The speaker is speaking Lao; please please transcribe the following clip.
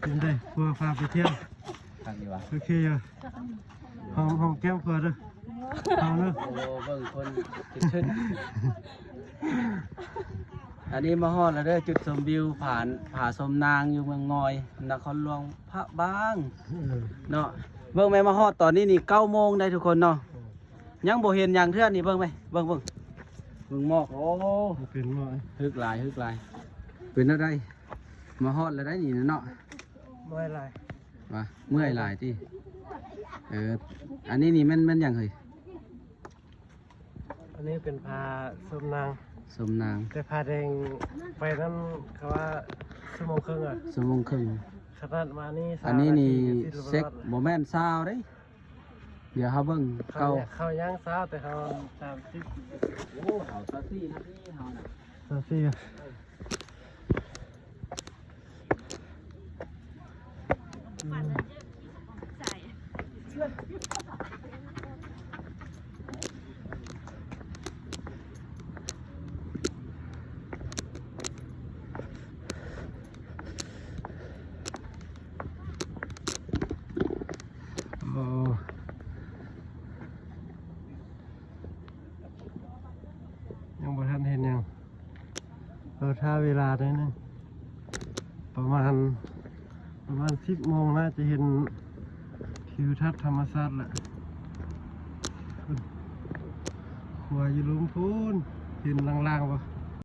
ເປັນໃດ ຜົວພາໄປທ່ຽວ? ຄັກຢູ່ຫວາ? ໂອເຄຢູ່. ຫອມ ຫອມແກ້ມຜົວເດີ ຫອມເດີ. ໂອ້ ເບິ່ງຄົນເປັນຊຶ້ນ. ອັນນີ້ມາຮອດແລ້ວເດີ ຈຸດຊົມວິວຜາ ຜາຊົມນາງ ຢູ່ເມືອງງອຍ ນະຄອນຫຼວງພະບາງ ເອີ ເນາະ. ເບິ່ງແມ່ ມາຮອດຕອນນີ້ນີ້ ເກົ້າໂມງໄດ໋ທຸກຄົນເນາະ. ຍັງບໍ່ເຫັນຫຍັງເທື່ອນີ້ ເບິ່ງໄປ ເບິ່ງ ເບິ່ງ ເບິ່ງໝອກ. ໂອ້ ເປັນໝອກ ຮຶກຫຼາຍ ຮຶກຫຼາຍ. ເປັນແນວໃດ ມາຮອດແລ້ວໄດ໋ນີ້ເນາະ. ເມື່ອຍຫຼາຍ ວ່າເມື່ອຍຫຼາຍຕິ. ເອີ ອັນນີ້ນີ້ແມ່ນ ແມ່ນຫຍັງເຮີ້ຍ? ອັນນີ້ເປັນຜາຊົມນາງ ຊົມນາງ ແຕ່ຜາແດງໄປນັ້ນເຂົາວ່າຊົ່ວໂມງເຄິ່ງອະ ຊົ່ວໂມງເຄິ່ງ. ຂະໜາດມານີ້ ອັນນີ້ນີ້ ຊາວນາທີກໍຊິ ເຊັກ ບໍ່ແມ່ນຊາວເດ້. ດຽວເຮົາເບິ່ງ ເຂົາ ເຂົາ ເຂົາຍັງຊາວ ແຕ່ເຮົາສາມສິບ. ໂອ້ ເຮົາຊາວສີ່ນາທີເຮົານະ ຊາວສີ່. ໂອ້ ຍັງບໍ່ທັນເຫັນຫຍັງ. ເຮົາຖ້າເວລາໜ້ອຍໜຶ່ງ ປະມານ ປະມານສິບໂມງ ໜ້າຈະເຫັນທິວທັດທຳມະຊາດລະ. ຂົວຢູ່ລຸ່ມພຸ້ນ ເຫັນລາງໆບໍ່?